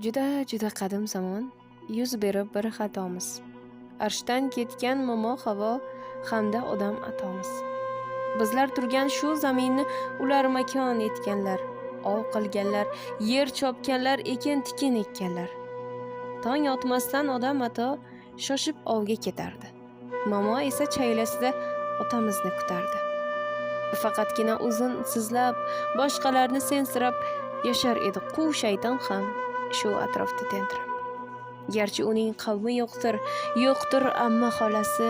Juda-juda qadim zamon yuz berib bir xatomiz. Arshdan ketgan momo havo hamda odam atomiz. Bizlar turgan shu zaminni ular makon etganlar, ov qilganlar, yer chopganlar, ekin-tikin ekkanlar. Tong otmasdan odam ato shoshib ovga ketardi. Momo esa chaylasida otamizni kutardi. Faqatgina o'zin sizlab, boshqalarni sensirab yashar edi quv shayton ham shu atrofda tentirab. Garchi uning qavmi yo'qdir, yo'qdir amma xolasi,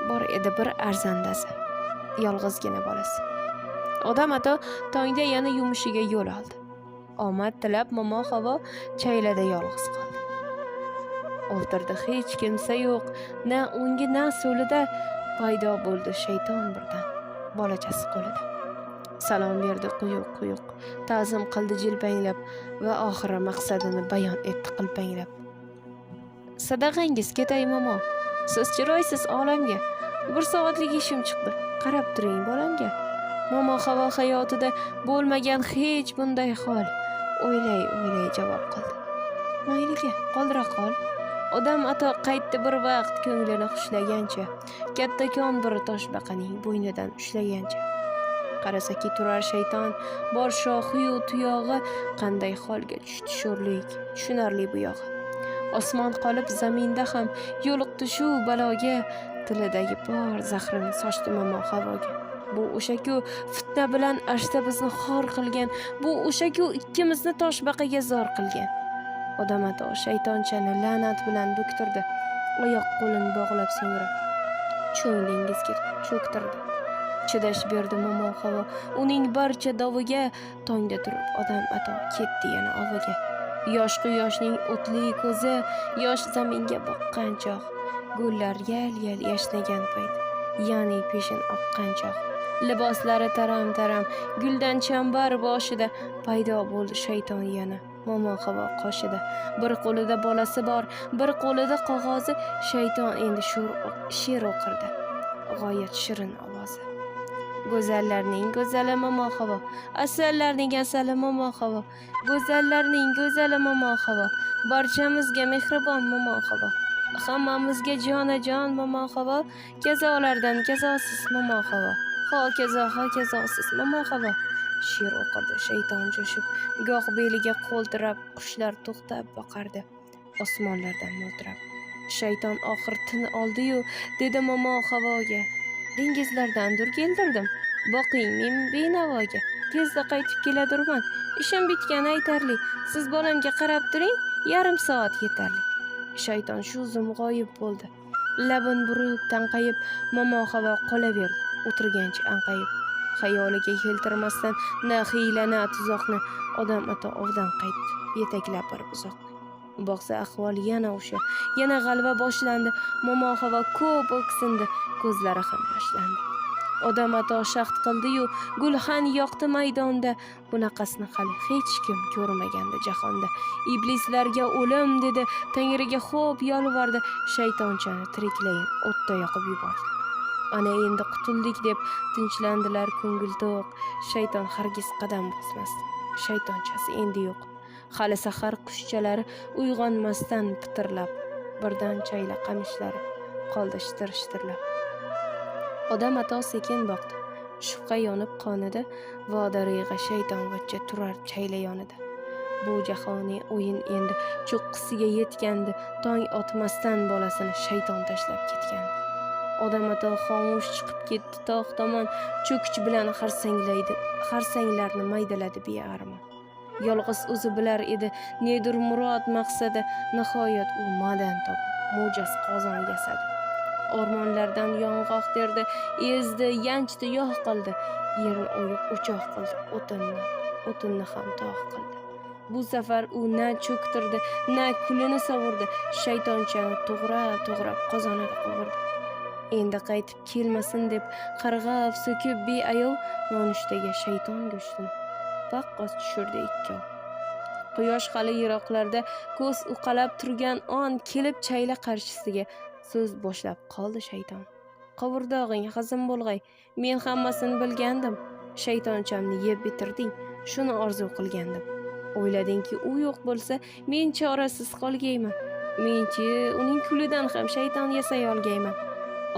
bor edi bir arzandasi, yolg'izgina bolasi. Odam ato tongda yana yumushiga yo'l oldi. Omad tilab momo havo chaylada yolg'iz qoldi. O'ltirdi hech kimsa yo'q, na o'ngi na so'lida paydo bo'ldi shayton birdan, bolachasi qo'lida. Salom berdi quyuq-quyuq, ta'zim qildi jilpanglab va oxiri maqsadini bayon etdi qilpanglab. Sadag'angiz ketay momo, siz chiroysiz olamga. Bir soatlik ishim chiqdi, qarab turing bolamga. Momo havo hayotida bo'lmagan hech bunday hol. O'ylay-o'ylay javob qildi. Mayliga, qoldira qol. Odam ato qaytdi bir vaqt ko'nglini xushlagancha, kattakon bir toshbaqaning bo'ynidan ushlagancha. Qarasaki turar shayton, bor shoxiyu tuyog'i, qanday holga tushdi sho'rlik, tushunarli bu yog'i. Osmon qolib zaminda ham yo'liqdi shu baloga, tilidagi bor zahrini sochdi momo havoga. Bu o'sha-ku fitna bilan arshda bizni xor qilgan, bu o'sha-ku ikkimizni toshbaqaga zor qilgan. Odam ato shaytonchani la'nat bilan buktirdi, oyoq qo'lini bog'lab so'ngra cho'ng dengizga cho'ktirdi. Chidash berdi momo havo uning barcha doviga, tongda turib odam ato ketdi yana oviga. Yosh quyoshning o'tli ko'zi yosh zaminga boqqan chog', gullar yal-yal yashnagan payt, ya'ni peshin oqqan chog', liboslari taram-taram, guldan chambar boshida paydo bo'ldi shayton yana momo havo qoshida. Bir qo'lida bolasi bor, bir qo'lida qog'ozi, shayton endi she'r o'qirdi, g'oyat shirin ovozi. Go'zallarning go'zali momo havo, asallarning asali momo havo, go'zallarning go'zali momo havo, barchamizga mehribon momo havo, hammamizga jonajon momo havo, kazolardan kazosiz momo havo, hokazo hokazo momo havo. She'r o'qirdi shayton jo'shib, goh beliga qo'l tirab, qushlar to'xtab boqardi osmonlardan mo'ltirab. Shayton oxir tin oldi-yu, dedi momo havoga: Dengizlardan dur keltirdim, boqing men benavoga. Tezda qaytib keladurman, ishim bitgani aytarli. Siz bolamga qarab turing, yarim soat yetarli. Shayton shu zum g'oyib bo'ldi. Labin burib, tanqayib, momo havo qolaverdi, o'tirgancha anqayib. Xayoliga keltirmasdan na hiyla, na tuzoqni odam ato ovdan qaytdi, yetaklab bir buzoqni. Boqsa ahvol yana o'sha, yana g'alva boshlandi. Momo havo ko'p o'ksindi, ko'zlari ham yoshlandi. Odam ato shahd qildi-yu, gulxan yoqdi maydonda. Bunaqasini hali hech kim ko'rmagandi jahonda. Iblislarga o'lim dedi, Tangriga xo'p yolvordi, shaytonchani tiriklayin o'tda yoqib yubordi. Ana endi qutuldik deb tinchlandilar ko'ngil to'q. Shayton hargiz qadam bosmasdi. Shaytonchasi endi yo'q. Hali sahar qushchalari uyg'onmasdan pitirlab, birdan chayla qamishlari qoldi shitir-shitirlab. Odam ato sekin boqdi. Shubha yonib qonida, vodarig'a shaytonvachcha turar chayla yonida. Bu jahoniy o'yin endi cho'qqisiga yetgandi, tong otmasdan bolasini shayton tashlab ketgandi. Odam ato xomush chiqib ketdi tog' tomon, cho'kich bilan xarsanglaydi, xarsanglarni maydaladi bearmon. Yolg'iz o'zi bilar edi nedir murod maqsadi, nihoyat u ma'dan topib, mo'jaz qozon yasadi. O'rmonlardan yong'oq terdi, ezdi, yanchdi, yog' qildi, yerni o'yib o'choq qildi, o'tinni ham tog' qildi. Bu safar u na cho'ktirdi, na kulini sovurdi, shaytonchani to'g'rab-to'g'rab qozonida qovurdi. Endi qaytib kelmasin deb qarg'ab, so'kib beayov nonushtaga shayton go'shtini paqqos tushirdi ikkov. Quyosh hali yiroqlarda ko'z uqalab turgan on kelib chayla qarshisiga so'z boshlab qoldi shayton. Qovurdog'ing hazm bo'lg'ay, men hammasini bilgandim. Shaytonchamni yeb bitirding, shuni orzu qilgandim. O'yladingki, u yo'q bo'lsa, men chorasiz qolgayman. Menchi uning kulidan ham shayton yasay olgayman.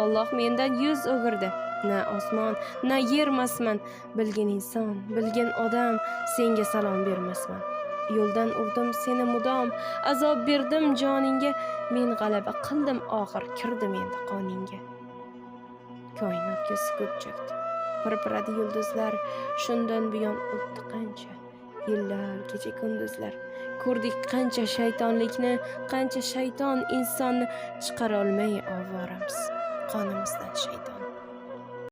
Alloh mendan yuz o'girdi. Na osmon, na yermasman. Bilgin inson, bilgin odam, senga salom bermasman. Yo'ldan urdim seni mudom, azob berdim joningga. Men g'alaba qildim oxir, kirdim endi qoningga. Koinotga sukut cho'kdi. Pirpiradi yulduzlar, shundan buyon o'tdi qancha yillar, kecha kunduzlar. Ko'rdik qancha shaytonlikni, qancha shayton insonni chiqarolmay ovoramiz qonimizdan shaytonni.